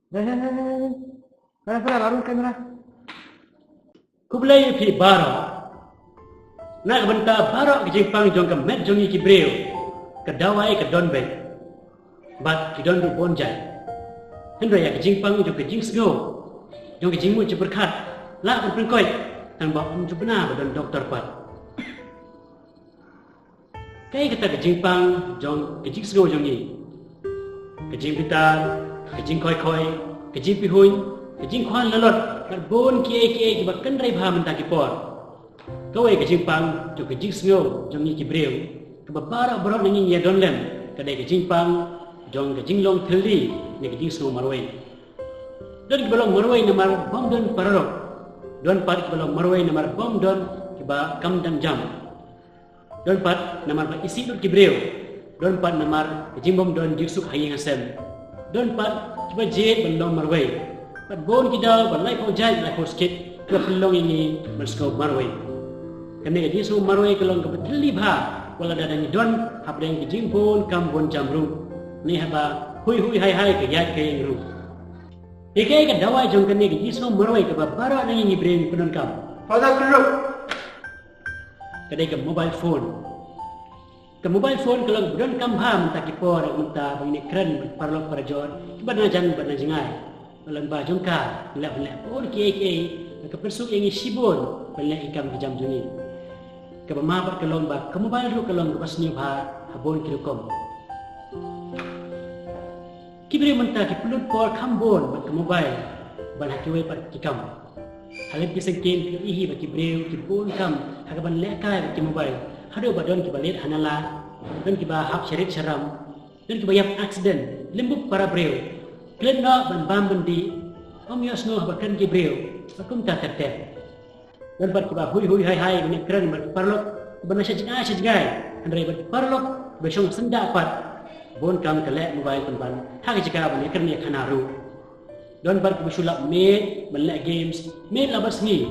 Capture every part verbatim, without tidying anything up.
Hey, hey, hey, hey, hey. Para, para, larun kamera. Khublei ïa phi baroh. Na ka bynta baroh ka jingpang jong ka met jong ngi ki briew, ka dawai ka don beit. Bad ki don ruh bun jait. Hynrei ïa ka jingpang jong ka jingsngew, jong ka jingmut jingpyrkhat, lah ban pynkoit, tang ba ym ju bna ba don doktor pat. Kaei kata ka jingpang jong ka jingsngew jong ngi? Ka jingbitar, ka jingkhoi-khoi, ka jingpihuiñ, ka jingkhwan lalot, bad bun kiei kiei kiba kynrei bha mynta ki por. Kawei ka jingpang jong ka jingsngew jong ngi ki briew, kaba baroh baroh na ngi ngi ïa don lem, ka dei ka jingpang jong ka jinglong thylli ne ka jingsngew marwei. Don kiba long marwei namar bym don paralok. Don pat kiba long marwei namar bym don kiba kam dang jam. Don pat namar ba isih lut ki briew. Don pat namar ka jingbym don jingsuk ha ïing ha sem. Don pat kiba jied ban long marwei. Bad bun ki daw ba laiphew jait laiphew skit kiba pynlong ïa ngi ban sngew marwei. Kane ka jingsngew marwei ka long kaba thylli bha wat lada ngi don hapdeng ka jingbun kam bun jam ruh, ne haba hui hui hai hai ka ïaid ka ïeng ruh. Te kaei ka dawai jong kane ka jingsngew marwei kaba baroh na ngi ngi briew ngi pyndonkam? Father Philip. Ka dei ka mobile phone. Ka mobile phone ka long ba donkam bha mynta ki por, mynta ba ngi kren bad paralok parajor, kiba na jan bad na jngai. Ba long ba jong ka, leh leh bun kiei kiei, ka pynsuk ïa ngi shibun ban leh ki kam ki jam jong ngi. Kaba ma bad ka long ba ka mobile ruh ka long kaba sniew bha ha bun ki rukom. Ki briew mynta ki pynlut por kham bun bad ka mobile ban ha kiwei pat ki kam. Ha lem ki syngkien phi ïohi ba ki briew ki bun kam ha kaban lehkai bad ki mobile. Haduh ba don kiba leit ha nala, don kiba hap sharit sharam, don kiba ïap accident, lem buh para briew. Klet noh ban bam ban dih, ym ïohsngew haba kren ki briew, ba kumta ter ter. Don pat kiba hui hui hai hai ban ïakren bad ki paralok kiba na sha jngai sha jngai, hynrei bad ki paralok kiba shong syndah pat, bun kam ka leh mobile pynban ha ka jaka ban ïakren ïakhana ruh. Don pat kiba shu lap miet ban leh games miet la bad sngi,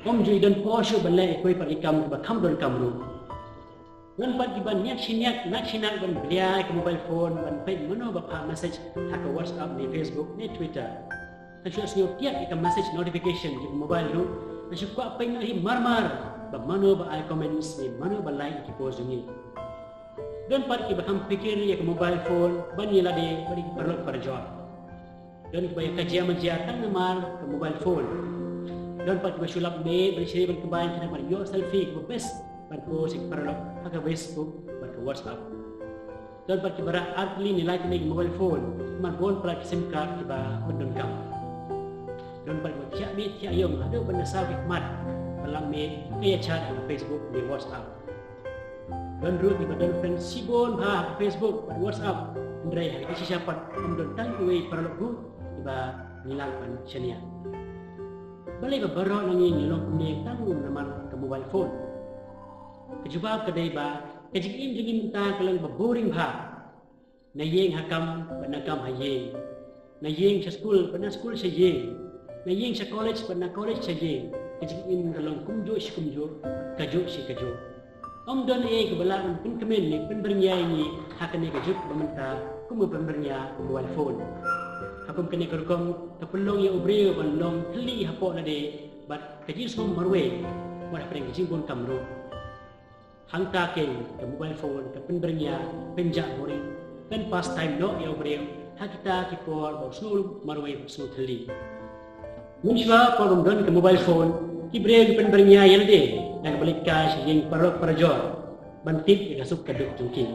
ym ju i don por shuh ban leh ïa kiwei pat ki kam kiba kham donkam ruh. Don pat kiba niak shi niak nak shi nak ban blia ïa ka mobile phone ban peit mano ba phah message ha ka WhatsApp ne Facebook ne Twitter. Tang shu sngew tiak ïa ka message notification jong ka mobile ruh, tang shu kwah peit noh hi mar mar ba mano ba ai comments ne mano ba like ïa ki post jong ngi. Don pat kiba kham pyrkhat ïa ka mobile phone ban ïa lade bad ïa ki paralok parajor. Don kiba ïa ka jia ma jia tang namar ka mobile phone. Don pat kiba shu lap miet ban shane ban combine khnang ban ïoh selfie kiba best ban post ïa ki paralok ha ka Facebook bad ka WhatsApp. Don pat kiba rah artylli ne lai tylli ki mobile phone namar bun palat ki sim card kiba pyndonkam. Don pat kiba thiah miet thiah ïong haduh ban da saw ki khmat ban lap miet, ka ïa chat ha ka Facebook ne WhatsApp. Don ruh kiba don friend shibun bha ha ka Facebook bad WhatsApp, hynrei ha ka jingshisha pat ym don tang iwei i paralok ruh kiba ngi lah ban shaniah. Balei ba baroh na ngi ngi long kumne tang namar ka mobile phone? Ka jubab ka dei ba ka jingim jong ngi mynta ka long ba boring bha. Na ïing ha kam bad na kam ha ïing, na ïing sha skul bad na skul sha ïing, na ïing sha college bad na college sha ïing, ka jingim ka long kumjuh shi kumjuh, kajuh shi kajuh. Ym don ei kaba lah ban pynkmen ne pynbyrngia ïa ngi ha kane ka juk ba mynta kum ka pynbyrngia ka mobile phone. Ha kum kane ka rukom ka pynlong ïa u briew ban long thylli hapoh lade bad ka jingsngewsih marwei wat hapdeng ka jingbun kam ruh. Hangta keiñ ka mobile phone ka pynbyrngia, pynjah boring, pyn pastime noh ïa u briew ha kita ki por ba u sngew marwei u sngew thylli. Mynshuwa por bym don ka mobile phone, ki briew ki pynbyrngia ïa lade da kaba leit kai sha ïing paralok parajor ban tip ïa ka suk ka duk jong ki.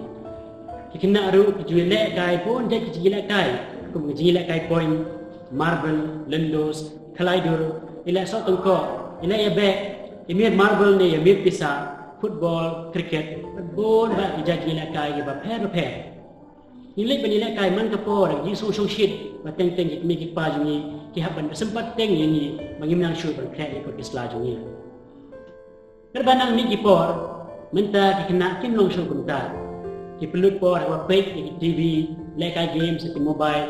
Ki khynnah ruh ki ju ïalehkai bun jait ki jingïalehkai kum ka jingïalehkai point, marble, lyndos, khalai dur, ïaleh soh tyngkoh, ïaleh ïabeh, ïamiet marble ne ïamiet pisa, football, cricket bad bun bah ki jait jingïalehkai kiba pher bapher. Ngi leit ban ïalehkai man ka por da ka jingsngewsih shongshit ba teng teng ki kmie ki kpa jong ngi ki hap ban da sympat teng ïa ngi ba ngim nang shuh ban khreh ïa ki sla jong ngi. Katba nang mih ki por, mynta ki khynnah kim long shuh kumta. Ki pynlut por ha kaba peit ïa ki TV, lehkai games ha ki mobile,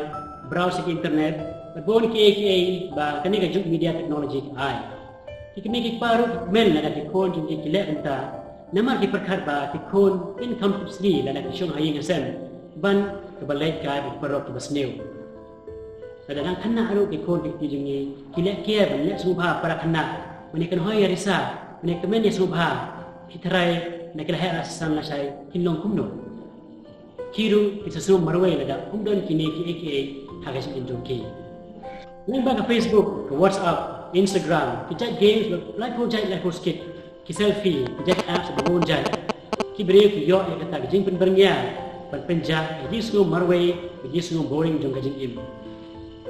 browse ha ki internet bad bun kiei kiei ba kane ka juk media technology ka ai. Ki kmie ki kpa ruh ki kmen lada ki khun jong ki ki leh kumta, namar ki pyrkhat ba ki khun kin kham tipsngi lada ki shong ha ïing ha sem ban kaba leit kai bad ki paralok kiba sniew. Lada dang khynnah ruh ki khun ki kti jong ngi ki leh kiar ban leh sngewbha para khynnah, ban ïakynhoi ïarisa, ban ïakmen ïasngewbha, ki trai na ki la heh la san lashai kin long kumno? Ki ruh kin sa sngew marwei lada ym don kine kiei kiei ha ka jingim jong ki. Lyngba ka Facebook, ka WhatsApp, Instagram, ki jait games, laiphew jait laiphew skit, ki selfie, ki jait apps ba bun jait. Ki briew ki ïoh ïa kata ka jingpynbyrngia ban pynjah ïa ki jingsngew marwei, ïa ki jingsngew boring jong ka jingim.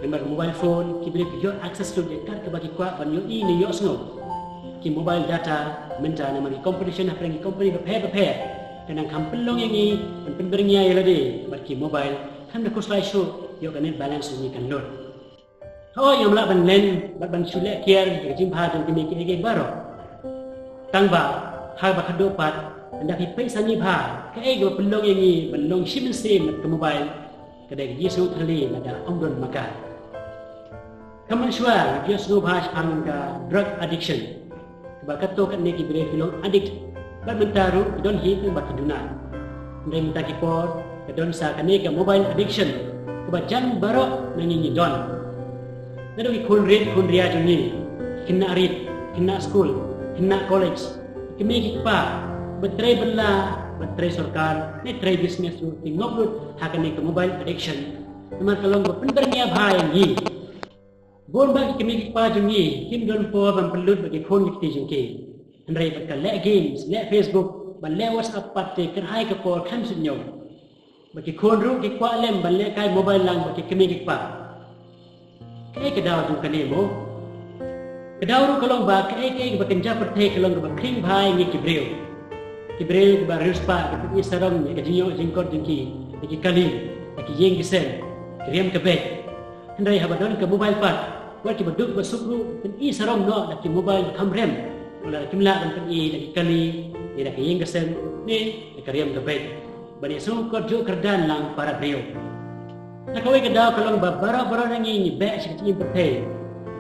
Namar ka mobile phone, ki briew ki ïoh access to ïa kat kaba ki kwah ban ïohi ne ïohsngew. Ki mobile data mynta namar ki competition hapdeng ki company bapher bapher ka nang kham pynlong ïa ngi ban pynbyrngia ïa lade bad ki mobile, kham da khuslai shuh ïoh ka net balance jong ngi kan lut. Hooid, ngim lah ban len bad ban shu leh kiar ïa ka jingbha jong kine kiei kiei baroh. Tang ba haba khatduh pat, ynda phi peit sani bha, kaei kaba pynlong ïa ngi ban long shi mynsiem bad ka mobile, ka dei ka jingsngew thylli lada ym don ma ka. Kham mynshuwa ngi ïohsngew bha shaphang ka drug addiction, kaba katto katne ki briew ki long addict bad mynta ruh ki don hi tang ba ki duna. Hynrei mynta ki por ka don sa kane ka mobile addiction kaba jan baroh na ngi ngi don. Naduh ki khun rit khun ria jong ngi, khynnah rit, khynnah skul, khynnah college, ki kmie ki kpa, ba trei bylla, ba trei sorkar ne trei business ruh ki ngop lut ha kane ka mobile addiction. Namar ka long ba pynbyrngia bha ïa ngi. Bun ba ki kmie ki kpa jong ngi kim don por ban pynlut bad ki khun ki kti jong ki. Hynrei bad ka leh games, leh Facebook bad leh WhatsApp pat te kyrhai ka por khlem shu ñiew. Bad ki khun ruh ki kwah lem ban lehkai mobile lang bad ki kmie ki kpa. Kaei ka daw jong kane mo? Ka daw ruh ka long ba kaei kaei kaba kynja pyrthei ka long kaba khring bha ïa ngi ki briew. Ki briew kiba riewspah ki pyni sarong ïa ka jingïoh jingkot jong ki ïa ki kali, ïa ki ïing ki sem, ki riam ka beit. Hynrei haba don ka mobile pat, wat kiba duk ba suk ruh pyni sarong noh da ki mobile ba kham rem. Wat la kim lah ban pyni da ki kali, ne da ki ïing ki sem, ne da ka riam ka beit. Ban ïasngewkot juh kyrdan lang para briew. Na kawei ka daw ka long ba baroh baroh na ngi ngi beh sha ka jingim pyrthei.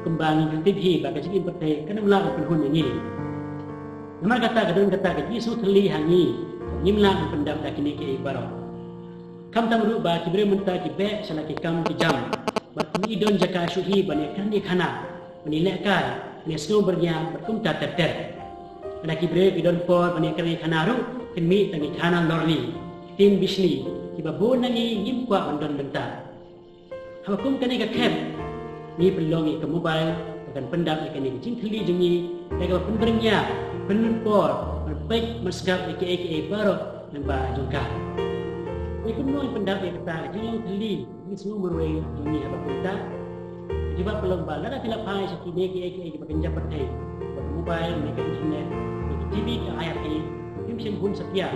Kumba ngi tip hi ba ka jingim pyrthei kan ym lah ban pynhun ïa ngi. Namar kata ka don kata ka jingsngew thylli ha ngi, ngim lah ban pyndap da kine kiei baroh. Khamtam ruh ba ki briew mynta ki beh sha la ki kam ki jam. Bad kim i don jaka shuh hi ban ïakren ïakhana, ban ïalehkai, ban ïasngew byrngia bad kumta ter ter. Lada ki briew ki don por ban ïakren ïakhana ruh, kin mih tang ïakhana lorni, ktien bishni, kiba bun na ngi ngim kwah ban don bynta. Haba kum kane ka khep, ngi pynlong ïa ka mobile ba kan pyndap ïa kane ka jingthylli jong ngi, ïa kaba pynbyrngia, pynlut por ban peit ban sngap ïa kiei kiei baroh lyngba jong ka. Ngi kumno ngi pyndap ïa kata ka jinglong thylli, ka jingsngew marwei jong ngi haba kumta? Ka jubab ka long ba lada phi la phai sha kine kiei kiei kiba kynja pyrthei, ba ka mobile ne ka internet ne ka TV ka ai ha phi, phim shym hun satia.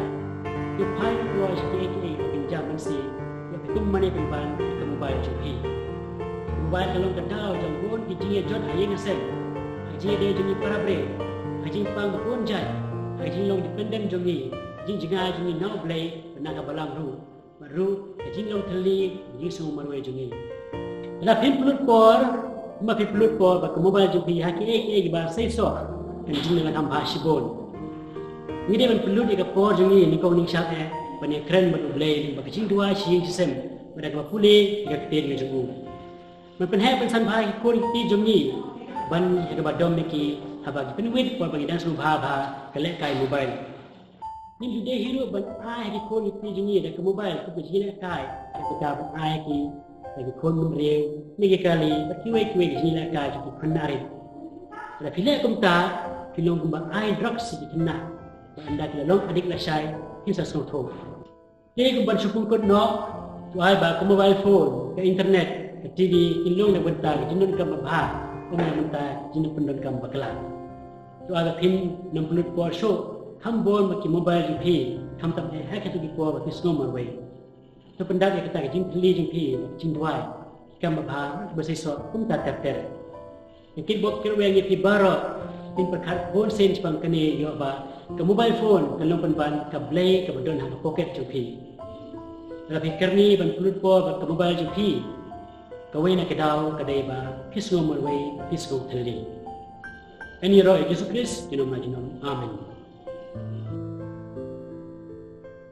Phi phai ruh sha kiei kiei kiba kynja mynsiem, ïa phi kum mane pynban ïa ka mobile jong phi. Ka mobile ka long ka daw jong bun ki jingïajot ha ïing ha sem, ha ka jingïadei jong ngi para briew, ha ka jingpang ba bun jait, ha ka jinglong dependent jong ngi, ka jingjngai jong ngi na U Blei bad na ka balang ruh. Bad ruh ka jinglong thylli, ka jingsngew marwei jong ngi. Lada phim pynlut por, kumba phi pynlut por bad ka mobile jong phi ha kiei kiei kiba seisoh, kan jingïalang kham bha shibun. Ngi dei ban pynlut ïa ka por jong ngi nyngkong nyngshap eh ban ïakren bad U Blei lyngba ka jingduwai shi ïing shi sem, bad da kaba pule ïa ka ktien ka jong u. Ban pynheh pynsan bha ïa ki khun ki kti jong ngi ban ïa kaba dom ïa ki haba ki pynwit por ba ngi dang sngewbha bha ka lehkai mobile. Ngim ju dei hi ruh ban ai ha ki khun ki kti jong ngi da ka mobile kum ka jingïalehkai, da kata ban ai ha ki, da ki khun bynriew ne ki kali bad kiwei kiwei ki jingïalehkai jong ki khynnah rit. Lada phi leh kumta, phi long kumba ai drugs ïa ki khynnah, ba ynda ki la long addict lashai, kin sa sngewthuh. Te kumban shu pynkut noh, to ai ba ka mobile phone, ka internet, ka TV, kin long na ka bynta ka jingdonkam babha, ym na ka bynta ka jingpyndonkam bakla. To ai ba phin nym pynlut por shuh, kham bun bad ki mobile jong phi, khamtam eh ha kito ki por ba phi sngew marwei. To pyndap ïa kata ka jingthylli jong phi, ka jingduwai, ki kam babha, ba seisoh, kumta ter ter. Ïa ki bok ki rweng ïa phi baroh, phin pyrkhat bun sien shaphang kane ïoh ba ka mobile phone kan long pynban ka blei kaba don ha ka pocket jong phi. Lada phi kyrni ban pynlut por bad ka mobile jong phi, kawei na ka daw ka dei ba phi sngew marwei, phi sngew thylli. Ïa kane ruh ha U Jisu Khrist, junom la junom. Amen.